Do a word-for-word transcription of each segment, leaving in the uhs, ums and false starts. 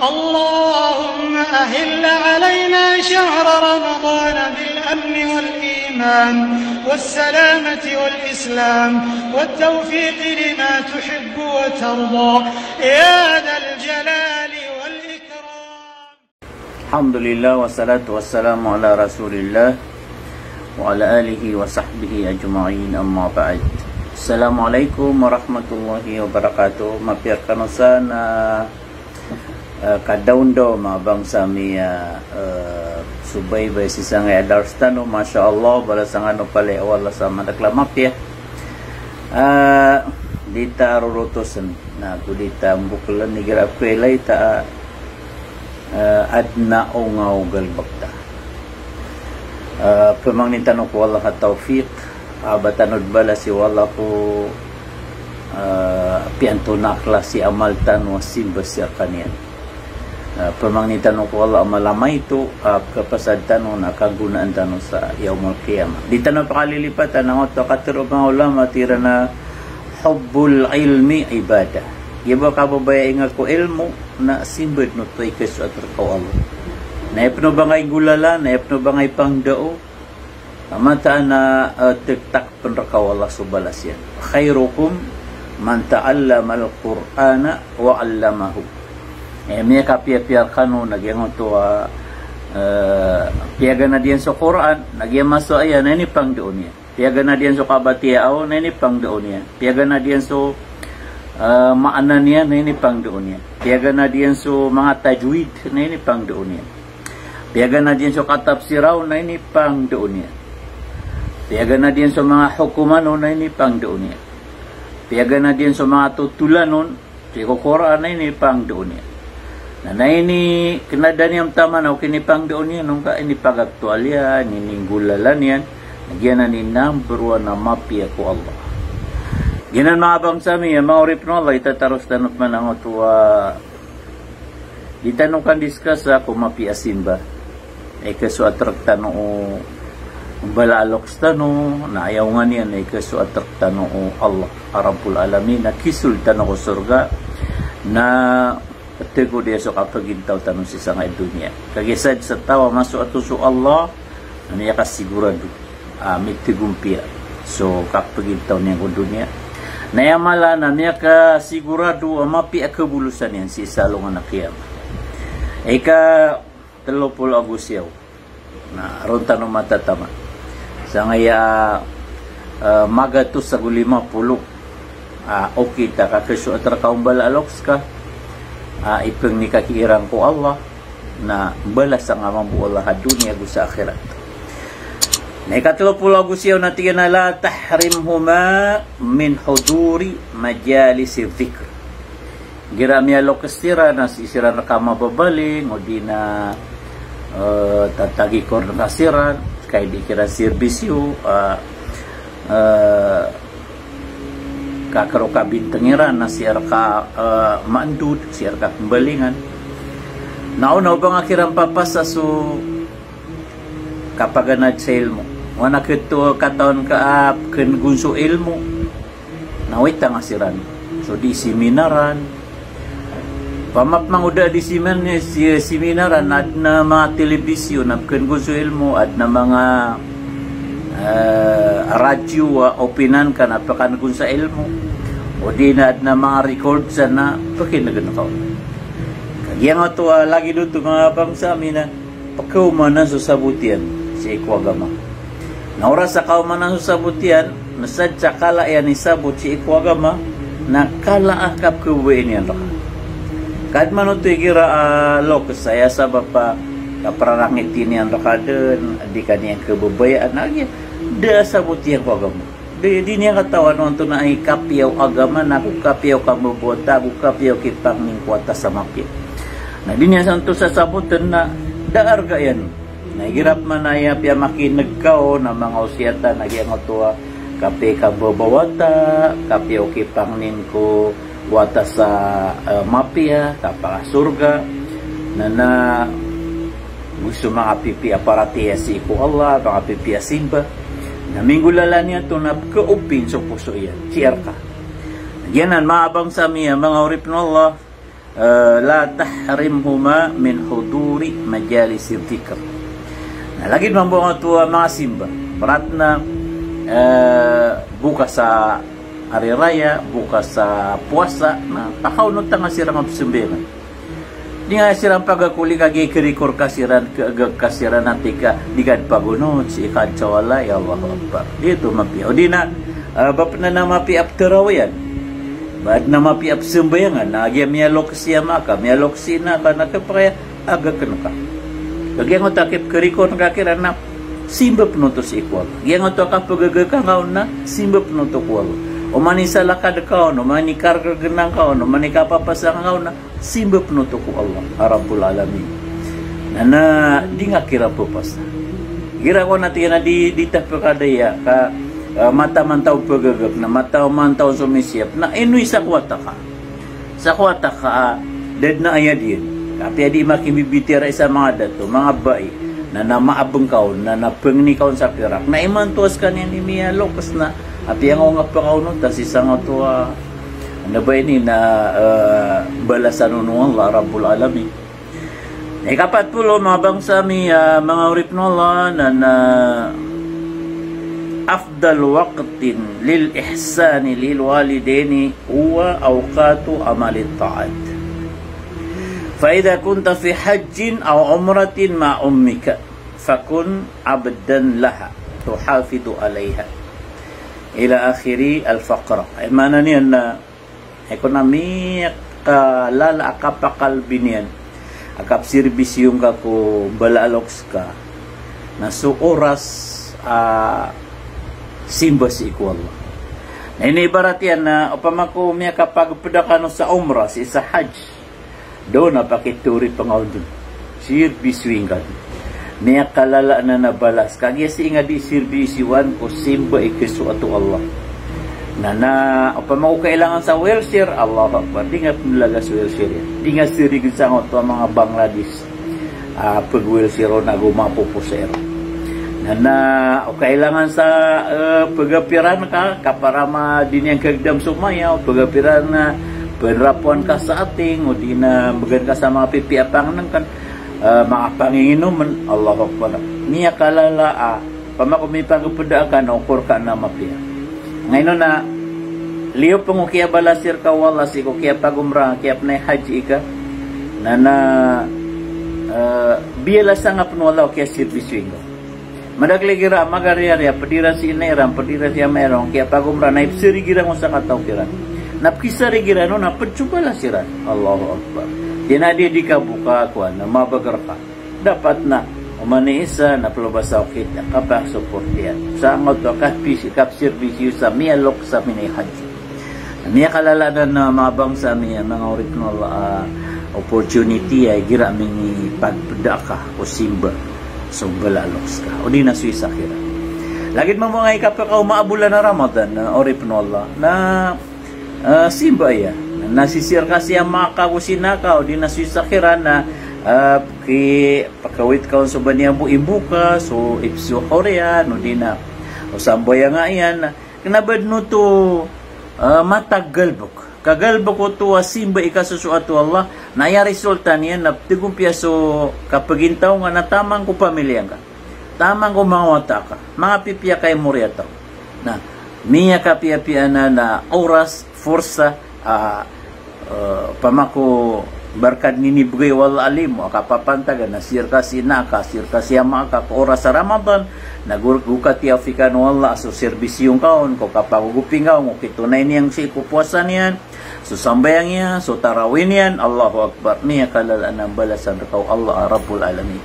اللهم أهل علينا شهر رمضان بالأمن والإيمان والسلامة والإسلام والتوفيق لما تحب وترضى يا ذا الجلال والإكرام. الحمد لله والصلاة والسلام على رسول الله وعلى آله وصحبه أجمعين، أما بعد. السلام عليكم ورحمة الله وبركاته. Mapiya rkano san, ah, Eh, kadaondaw, manga bangsa mi, eh, eh, so baybay sii sangkai a dars tano, masha Allah, balasan kano palaya o Allah sa madakl a mapiya. Eh, di ta rorotosen, na go di ta mbokln igira ko ilay ta, eh, adn a onga o galbk ta. Eh, pmangnin tano ko Allah a tawfiq, a ba tano dn balasi o Allah ko, eh, piyanto na klasi amal tano a simba sii rkaniyan. Eh, pmangnin tano ko Allah a mala a maito, eh, kapasad tano na kagonaan tano sa yawmal qiyamah. Di tano pakalilipatan angkoto a katharo o manga ulama, tig iran a hubbul ilmi ibadah. Giya bo a kababayai nga ko ilmo na simba dn oto a ikasoat rka o Allah. Na aya pn o ba nga inggolalan, na aya pn o ba nga ipangndao, a mataan a, eh, tgtak pn rka o Allah so balas iyan. Khairukum man ta'allamal Qur'ana wa 'allamahu. Eh, miyakapiyapiya rkano na giyangkoto a, eh, piyaganad iyan so Qur'an, na giya masowa iyan na inipangndao niyan. Piyaganad iyan so kabatiyaa on na inipangndao niyan. Piyaganad iyan so, eh, maana niyan na inipangndao niyan. Piyaganad iyan so manga tajwid na inipangndao niyan. Piyaganad iyan so katapsira on na inipangndao niyan. Piyaganad iyan so manga hokoman on na inipangndao niyan. Piyaganad iyan so manga totolan on sii ko Qur'an na inipangndao niyan. Na, na iniknada niyan taman o kinipangndao niyan on ka inipagaktual iyan, ininggolalan iyan, na giyanan i number one a mapiya ko Allah. Giyanan manga bangsa mi, manga oripn o Allah, itataros tano pman angkoto a di tano kandiskasa ko mapiya a simba. Ikasoat rktano o mbala a loks tano, na aya onga niyan na ikasoat rktano o Allah a Rabbul Alamin, na kisold tano ko sorga, na ptgod iyan so kapagintaw tano sii sangkai a doniya. Kagiya sadn sa taw a masoat on so Allah, na miyakasigorado a mitgompiya so kapagintaw niyan ko doniya. Na aya mala na miyakasigorado a mapiya a kabolosan iyan sii sa alongan a qiyamah. Ika tlo polo ago siyaw. Na ron tano matatama. Sangkaya, eh, magatos ago lima polo. Ah, okit a kakasoat rka o mbala a loks ka. Ah, ipngni ka kiirang ko Allah. Na balasan ka mambo o Allah a doniya ago sa akhirat. Na ika tlo polo ago siyaw na tig iyan a la tahrimhuma min huduri majalisi dhikr. Igira miyaloks siran na sii siran rka mababaling, odi na, eh, tatagikor rka siran, ka di kiran sirbisyo, eh, eh, ka karo kabintng iran na sii rka, eh, maandod, sii rka pmbalingan. Na o na o ba nga kiran papasa so kapaganad sa ilmo. Wana kto katawan ka a pkngon so ilmo. Na wita nga siran. So di seminaran. Pamapmang o da di semin-, si-, seminaran, adn a manga telebisyon a pkngon so ilmo, adn a manga, eh, radyo a opinan ka na pkngon sa ilmo. Odi na adn a manga record san na pkngon ka. Kagiya nga oto a lagid oto manga bangsa mi na pkaomanan so sabot iyan sii ko agama. Na oras a kaomanan so sabot iyan, na sadn sa kala iyan i sabot sii ko agama, na kala a kapkhababayai niyan rka. Kadman oto igira a loks, aya sabap a kaprarangiti niyan rka dn, di ka niyan khababayaan, na giya da a sabot iyan ko agama. Di, di niyan katawan o antonaa i kapiya o agama, na go kapiya o kambabawata, go kapiya o kipangnin ko wata sa mapiya. Na di niyan santo sasabotn na da a arga iyan. Na igira pman a aya piyamakin'g ka on a manga osiyatan a giyangkoto a kapiya i kambabawata, kapiya o kipangnin ko wata sa, eh, mapiya, kapangasorga, na, na go so manga pipiya a paratiyaya sii ko Allah, manga pipiya a simba. Na minggolalan iyan oto na pkhaopin so poso iyan sii rka. Giyanan manga bangsa mi a manga oripn o Allah, Eh, la tahrimhuma min huduri majalisidh dhikr. Na lagid mambo angkoto a manga simba, parat na, eh, bokas a ari raya, bokas a powasa, na pakaonota nga siran a pzambayangan. Di nga siran pagakoli ka giya i kerikor ka siran, keegag ka siran a tig ka di ka pagonot sii ka adn sa walay, Allahu Akbar. Di oto mapiya. O di na, eh, ba pn a mapiya a ptarawiyan, ba adn a mapiya a pzambayangan, na giya miyaloks iyan a maka, miyaloks iyan a ka, na kepakay a agakn ka. Kagiya angkoto a kipkerikor ka kiran na simba pn oto sii ko Allah. Giya angkoto a kapegegeka ngka on na simba pn oto ko Allah. Oman i salakad ka on, oman i kargagna ka on, oman i kapapasa ka on na simba pn oto ko Allah a Rabbul Alamin. Na, na di nga kiran pepasa. Igira ko na tig iyan a di, di ta pekadaya ka, eh, mata man taw pegegek na mata man taw somisiyap na ino i sakowata ka. Sakowata ka a da dn a ayad iyan. Apiya di makimbibitiyarai sa manga dato, manga bai, na, na maabng ka on, na, na pengni ka on sa pirak. Na imanto a skaniyan i miyaloks na apiya nga o nga pakaonota sii sangkoto a, na ba ini na, eh, balasan on o Allah Rabbul Alamin. Ikapat polo, manga bangsa mi, ah, manga oripn o Allah, na, na afdal waqtin lil ihsani lil walidaini huwa awqatu amalit ta'at. Fa idha kunta fi hajjin aw umratin ma'a ummika, fakun abdan laha, tuhafidhu alaiha. Ila akhiri al-faqra. Ay, maana niyan na, iko na miyakalala a kapakalbi niyan a kapsirbisyo ngka ko mbala a loks ka na so oras a simba sii ko Allah. Na iniibarat iyan na opama ko miyakapagpeda kano sa umrah, sii sa hajj, da on a pakitoro i pangawd on. Sirbisyoin ka. Miyakalala anan a balas. Kagiya sii nga di sirbisyoan ko simba i kesoat o Allah. Na, na, opama ko kailangan sa wheelchair, Allahu Akbar. Di nga pnlaga so wheelchair iyan. Di nga sirign sangkoto a manga Bangladesh a peg-wheelchair on ago mapopos iran. Na, na, o kailangan sa, eh, pegapiran ka, ka para ma di niyan kagdam so maya, o pegapiran na penrapoan ka sa ating, o di na mbegan ka sa manga pipiya a pangnengken, eh, manga panginginomn, Allahu Akbar. Miyakalala a, opama ko mipagpeda ka na okor ka na mapiya. Ngaino na, liyo pn o kiyabalasi rka o Allah sii ko kiyapagomra, kiyapnay hajj ika, na, na, eh, biyalasa nga pn o Allah o kiyasirbisyoin ka. Madakl igira a magariyari a ped iran si ina iran, ped iran si ama iran, kiyapagomra, na ipsarig iran o sakataw kiran. Na pkisarig iran on na ped so balas iran. Allahu Akbar. Di na di, di ka bo ka kowan, na mabagr ka. Dapat na, oman i isa na ploba sa okit a kapaksupport iyan. Sangkoto a kapis-, kapsirbisyo sa miyaloks a minay hajj. Miyakalala anan a manga bangsa mi, a manga oripn o Allah, a opportunity a igira a minipagpeda ka ko simba so mbala a loks ka, odi na so isa kiran. Lagid mambo angkai kapakaoma a bolan a Ramadan, a oripn o Allah, na, a, simba iyan. Na sisii rka si ama ka ago si ina ka, odi na so isa kiran na, a, ki, pakawit ka on so ba niyan bo imboka, so ipsohor iyan, odi na o sambayanga iyan, na kna ba dn oto, a, matag galbk. Ka galbk oto a simba i kasosoat o Allah, na aya resulta niyan na ptigompiya so kapagintaw nga na taman ko pamilya ngka, taman ko manga wata ka, manga pipiya ka i moriyataw. Na miyakapiyapiya anan a oras, forsa, a, a, opama ko barkad ninibgay o Allah a limo a kapapantagan, na sii rka si ina ka, sii rka si ama ka ko oras a Ramadan, na go, go katiyafikan o Allah a so sirbisyo ngka on ko kapagogopi ngka on, ko kitonay niyan sii ko powasa niyan, so sambayang iyan, so tarawih niyan, Allahu Akbar, miyakalala anan a balasan rka o Allah a Rabbul Alamin.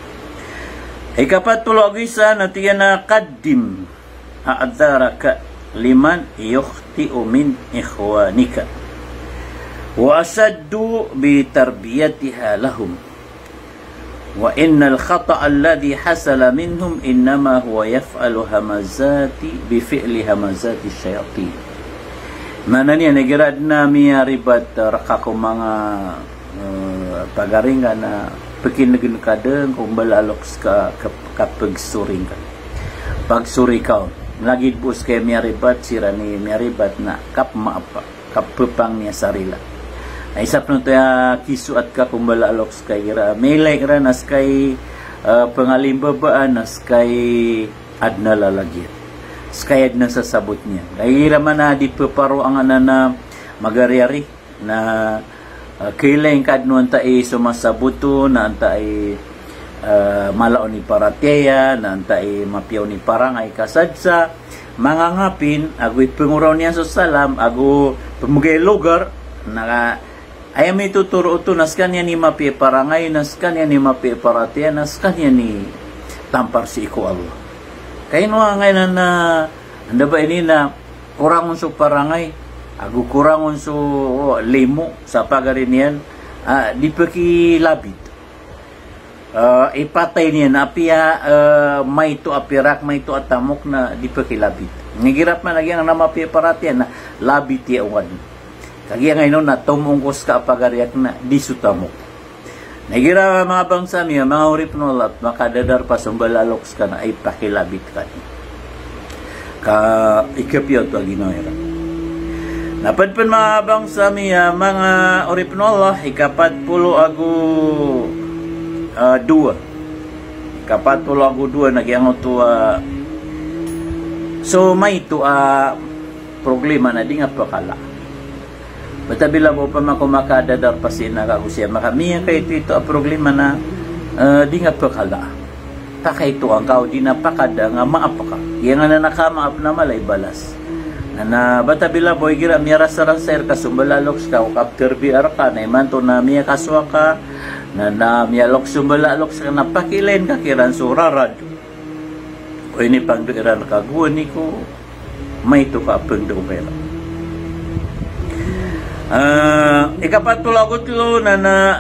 Ikapat polo ago isa na tig iyan a qaddim a'dharaka liman yukhti'u min ikhwanika, wa ashaddu bi tarbiyatiha lahum. Wa innal khata'a alladhi hasala minhum innama huwa yaf'alu hamazati bi fi'li hamazati shayatin. Maana niyan, igira adn a miyaribat rka ko manga, eh, pagari ngka na pekinegen ka dn ko mbala a loks ka, ka, kapegsori ngka. Pagsori ka on. Lagid bo ska i miyaribat, siran i miyaribat na kapmaapa, kapepangni a sarila. Isa pn oto a kisoat ka ko mbala a loks ka igira, mailay iran a ska i, eh, pngalimbabaan a ska i adn a lalagiyan, ska i adn a sasabot iyan. Igira man a di ppharo angkanan a magariari na, eh, kailay ngka dn o antaa i somasabot on, na antaa i, eh, mala on i paratiyaya, na antaa i mapiya on i parangay, ka sadn sa manga ngapin ago ipngoraw niyan so salam ago pmbgay logar, na aya mitotoro oto na skaniyan i mapiya i parangay, na skaniyan i mapiya i paratiyaya, na skaniyan i tampar sii ko Allah. Ka ino angkanan a, anda ba ini na korang on so parangay ago korang on so limo sa pagari niyan, ah, di pkilabit. Eh, ipatay niyan, apiya, eh, maito a pirak, maito a tamok na di pkilabit. Igira pman a giyangkanan a mapiya i paratiyaya na labit iyan on. Kagiya ngkaino na tomo ngka ska a pagari akn na di so tamok. Na igira manga bangsa mi, manga oripn o Allah, makadadarpa so mbala a loks ka na ipakilabit ka. Ka ikapiya oto a ginawa iran. Na pd pn manga bangsa mi a manga oripn o Allah, ikapat polo ago, ah, dowa. Ikapat polo ago dowa na giyangkoto a, so maito a problema na di nga pkala. Bata bila bo pman ko makadadarpa sii na ka go siya maka miyakaito-ito a problema na, eh, di nga pkala. Pakaitoan ka odi na pakada nga maap ka. Giyangkanan a kamaap na mala i balas. Na, na bata bila bo igira miyarasarasa rka so mbala a loks ka o kaptrbiyaan rka na imanto na miyakasowa ka, na, na miyaloks so mbala a loks ka na pakiilayin ka kiran so rarad o inipangndao iran rka, gowani ko maito ka a pangndao ka iran. Eh, ikapat polo ago tlo na, na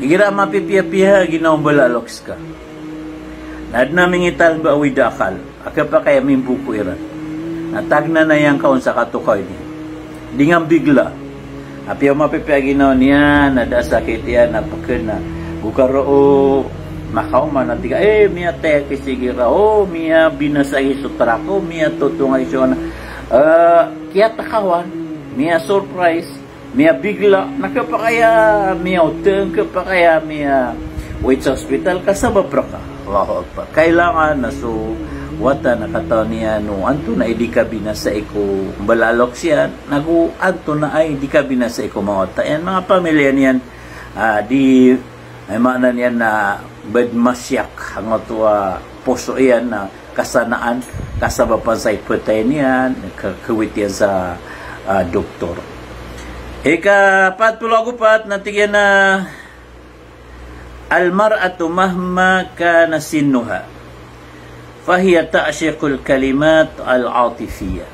igira mapipiyapiya a ginawa o mbala a loks ka na adn a mingitalmbawid a akal a khapakay a mimboko iran. Na tagn a nayang ka on sa katokawi niyan. Di nga mbigla. Apiya o mapipiya a ginawa niyan na da a sakit iyan na pkn a go karo o makaoma na tig a, eh, miyatay aki sii igira, o miyabinasa aki so trak, o miyatotong aki so ana. Eh, kiyatakawan, miyasurprise, miyabigla, na khapakay a miyaotng, khapakay a miyaowit sa hospital, ka sabap rka. Allahu Akbar. Kailangan na so wata na katawan iyan o antonaa i di kabinasai ko mbala a loks iyan, nago antonaa i di kabinasai ko manga wata iyan, manga pamilya niyan, ah, di, aya maana niyan na bad masiyak angkoto a poso iyan na kasanaan, kasabapan sa ipatay niyan, ka-, kawit iyan sa, ah, doktor. Ikapat polo ago pat na tig iyan a, "Al-mar'atu mahma kana sinnuha, fahiya ta'shiqul kalimat al-atifiyah."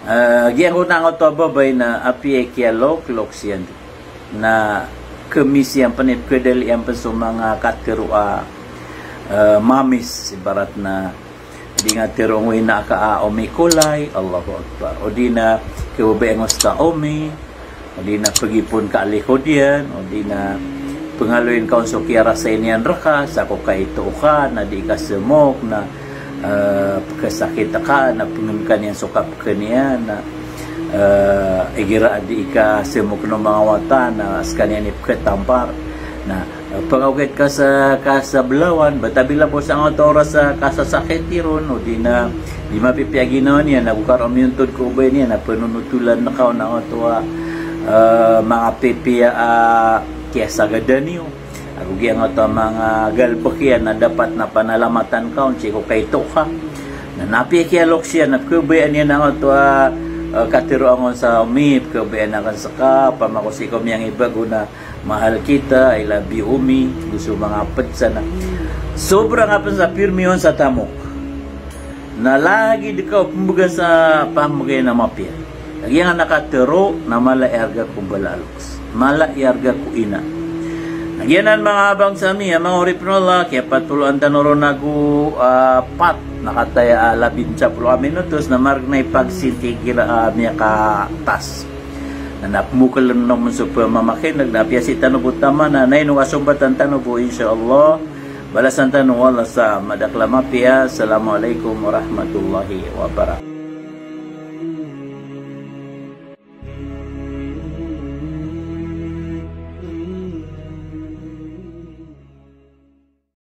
Ah, giyangkoto a babay na apiya i kiyalok, loks iyan na khamis iyan pn, ipkhadali iyan pn so manga katharo a, eh, mamis, ibarat na di nga tharoon o ina ka a omi kolay, Allahu Akbar. Odi na khababayaan ka ska omi, odi na pagipon ka a likod iyan, odi na pangaloyin ka on so kiyarasay niyan rka, sa ko kaito ka, na di ka smok, na, eh, pkhasakit ka, na pangn ka niyan so kapkn iyan, na, eh, igira a di ka smok o manga wata, na skaniyan i pkhatampar. Na, eh, pakaokit ka sa kasablawan, bata bila bo sa angkoto a oras a kasasakit iron, odi na di mapipiya a ginawa niyan, na go karo miyontod ko babay niyan, na panonotolan ka on angkoto a, eh, manga pipiya a kiyasagadan iyo. Ago giyangkoto a manga galbk iyan na dapat na panalamatan ka on sii ko kaito ka. Na, na apiya i kiyaloks iyan na pkhababayaan iyan angkoto a, eh, katharoa on sa omi, pkhababayaan akn ska, opama ko sii ko miyangibago na mahal kita, I love you, omi, go so manga pd san na sobra nga pn sa pirmi on sa tamok. Na lagid ka o pmbgan sa pamgay na mapiya. Lagid nga na katharo na mala i arga ko mbala a loks, mala i arga ko ina. Na giyanan manga bangsa mi a manga oripn o Allah, kiyapatoloan tano ron ago, ah, pat, na kataya a labin sapolo a minutos na margn a ipagsinti igira a miyakatas. Na pmokln on so pmamakin'g, na apiya sii tano bo taman na ino kasombatan tano bo, insha Allah, balasan tano o Allah sa madakl a mapiya. Assalamu alaikum warahmatullahi wabarakatuh.